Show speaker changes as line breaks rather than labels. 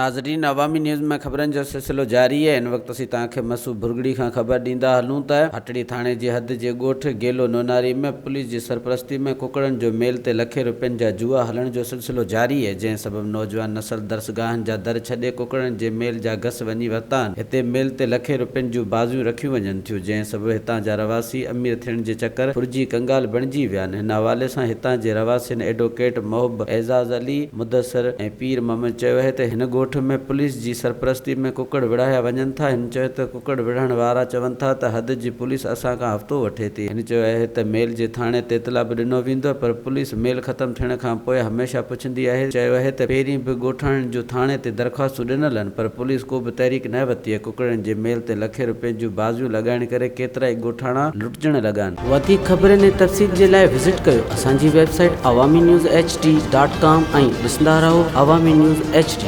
ناظرين عوامي نيوز ۾ خبرن جو سلسلو جاري آهي هن وقت اسين توهان کي مسو ڀرڳڙي کان خبر ڏيندا هلون ته هٽڙي ٿاڻي جي حد جي ڳوٺ گيلو نوناري ۾ پوليس جي سرپرستي ۾ ڪڪڙن جو ميل تي لکين روپين جا جوا هلڻ جو سلسلو جاري آهي جنهن سبب نوجوان نسل درسگاهن جا در ڇڏي ڪڪڙن جي ميل جا گس وڃي ورتا آهن هتي ميل تي لکين روپين جون بازيون رکيون وڃن ٿيون جنهن سبب هتان جا رهواسي امير ٿيڻ جي چڪر ڦرجي ڪنگال بڻجي ويا آهن هن حوالي سان هتان جي رهواسين ايڊووڪيٽ محب اعزاز علي مدثر ۽ پير محمد چيو آهي ته هن ڳوٺ ۾ پوليس جي سرپرستي ۾ ڪڪڙ وڙهايا وڃن ٿا، هن چيو ته ڪڪڙ وڙهڻ وارا چون ٿا ته حد جي پوليس اسان کان هفتو وٺي ٿي، هن چيو آهي ته ميل جي ٿاڻي تي اطلاع به ڏنو ويندو پر پوليس ميل ختم ٿيڻ کان پوء هميشه پڇندي آهي، چيو آهي ته پهرين به ڳوٺاڻن جون ٿاڻي تي درخواستون ڏنل آهن پر پوليس ڪو به تحريڪ نه ورتي آهي، ڪڪڙن جي ميل تي لکين روپين جون بازيون لڳائڻ ڪري ڪيترائي ڳوٺاڻا لٽجڻ لڳا آهن.
وڌيڪ خبرن ۽ تفصيل جي لاء وزٽ ڪيو اسان جي website Awami news H D dot com ۽ ڏسندا رهو عوامي نيوز ايڇ ڊي.